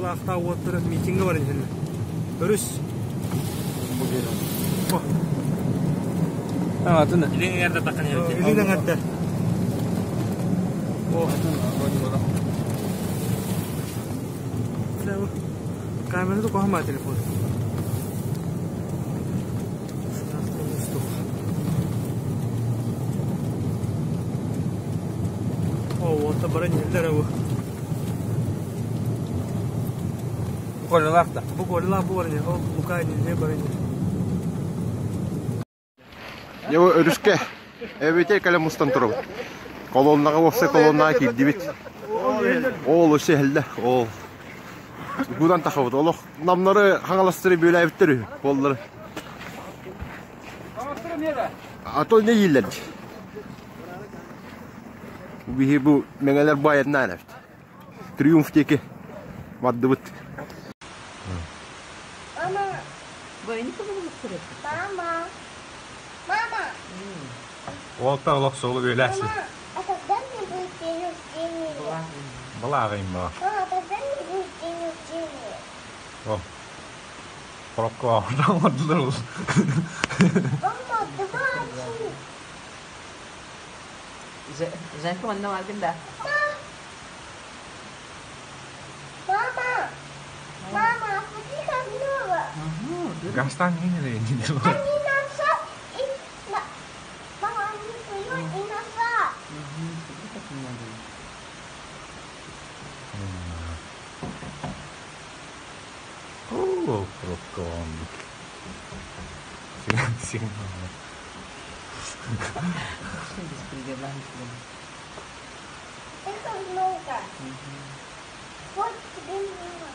Былаахтаах уоттара митингэ баран иһэллэр. Өрүс. Атын. Илин эҥэрдэ таххан иһэр. Илин эҥэрдэ. Камера да кохама телефон. О, уотта баран иһэллэр абы. Бу колелаах да. Бу колелаах бу баран иһэр. Ол Лука иннинэ баран иһэр. Дьэ бу өрүскэ эбэтэр кэлэн мустан турабыт. Колоннаҕа уопсай колоннаҕа киирдибит. Ол өссө иһэллэр. Ол. Гудан тахабыт. Олох намнары хаҥаластары бүөлээбиттэр үһү. Буоллары. А то не ииллэр. Биһи бу мэҥэлэр бу айаннаан эбит. Триумф диэки бардыбыт. Мама. Мама. Уолта олох суолу үөлээсин. Мама, а когда мне будет день рождения? Балааҕыйма. Мама, а когда мне будет день рождения? О. Коробка оҥордулар. Мама, 20. Женька манна бааргын да? Мама! Мама, смотри, как много. Гастан не Они назад и на... Мама, они суют и назад. О, коробка Сигнал. Это много. Вот тебе много.